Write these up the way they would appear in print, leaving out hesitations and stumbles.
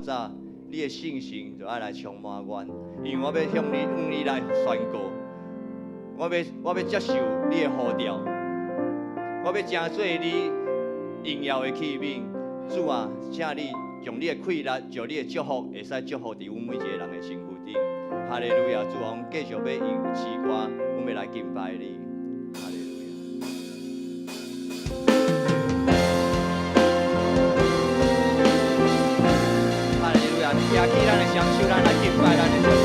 早，你的信心就愛來充滿阮，因為我欲向你、向你來宣告，我欲接受你的呼召，我欲成做你榮耀的器皿。主啊，請你將你的氣力、將你的祝福，會使祝福佇阮每一個人的身軀頂。哈利路亞！主啊，阮繼續欲用詩歌，阮欲來敬拜你。哈利路亞！哈利路亞！舉起咱的雙手，咱來敬拜咱的上帝。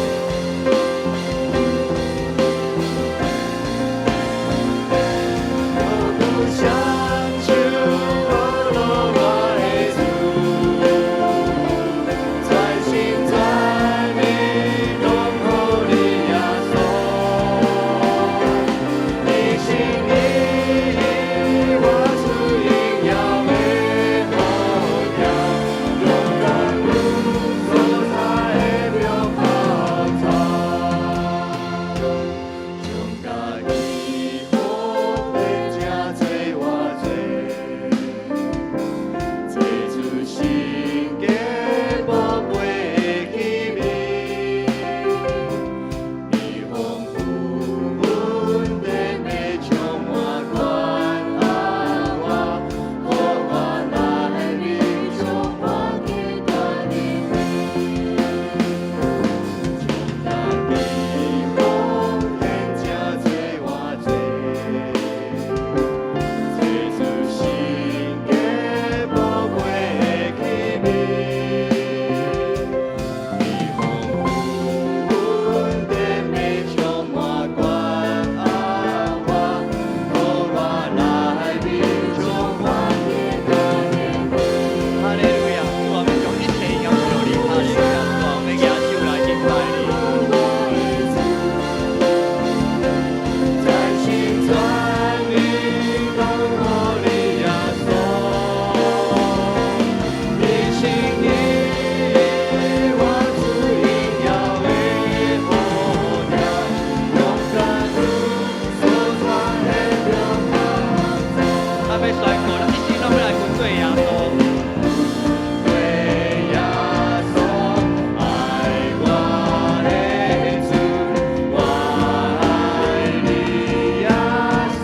哈利路亞！主啊，欲將一切榮耀予你。哈利路亞！主啊，欲舉手來敬拜你。全心全意等候你耶穌，一心一意活出榮耀的呼召，勇敢如所傳的標杆。咱欲宣告，咱一生攏欲來跟隨耶穌。對耶穌愛我的主，我愛你耶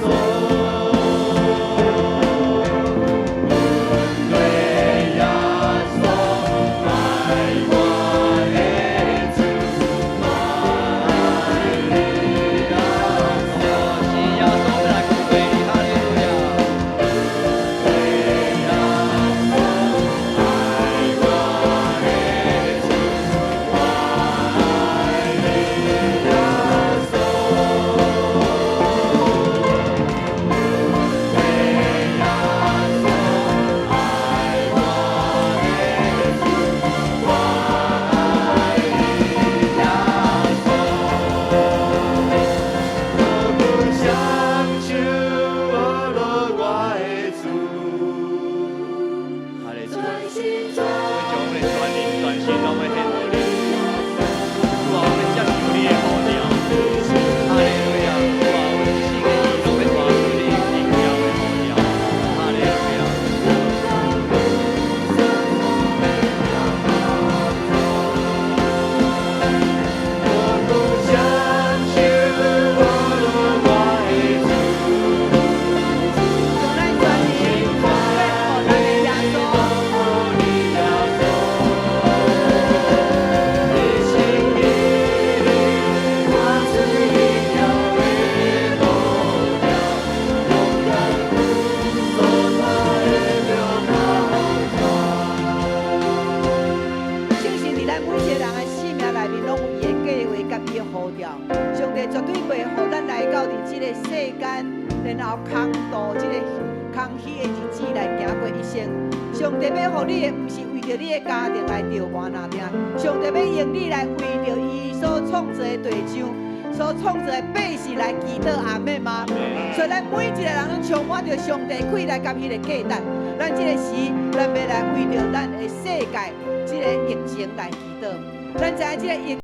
穌。跟隨耶穌愛我的主，我愛你耶穌。是耶穌，欲來跟隨你，哈利路亞！對耶穌愛我的主，我愛你耶穌。對耶穌愛我的主，我愛你耶穌。無不強求我的主。哈利路亞！我將阮的全靈全心攏欲獻予你。主啊，我欲接受你的呼召。哈利路亞！主啊，阮一心一意攏欲活出你榮耀的呼召。哈利路亞！無不強求我的主，將咱全心奉獻予咱的耶穌。你耶穌，一心一意活出榮耀的呼召，勇敢如所傳的標杆。相信佇咱每一個人的生命內面，攏有伊的計劃佮伊的呼召。上帝絕對袂予咱來到佇這個世間，然後空度這個空虛的日子來行過一生。上帝欲予你的，毋是為著你的家庭來著磨哪定，上帝欲用你來為著伊所創造的地上，所創造的百姓來祈禱，阿們嗎？所以咱每一個人攏充滿著上帝氣力佮彼个價值。咱這個時，咱欲來為著咱的世界這個疫情來祈禱。咱知影這個疫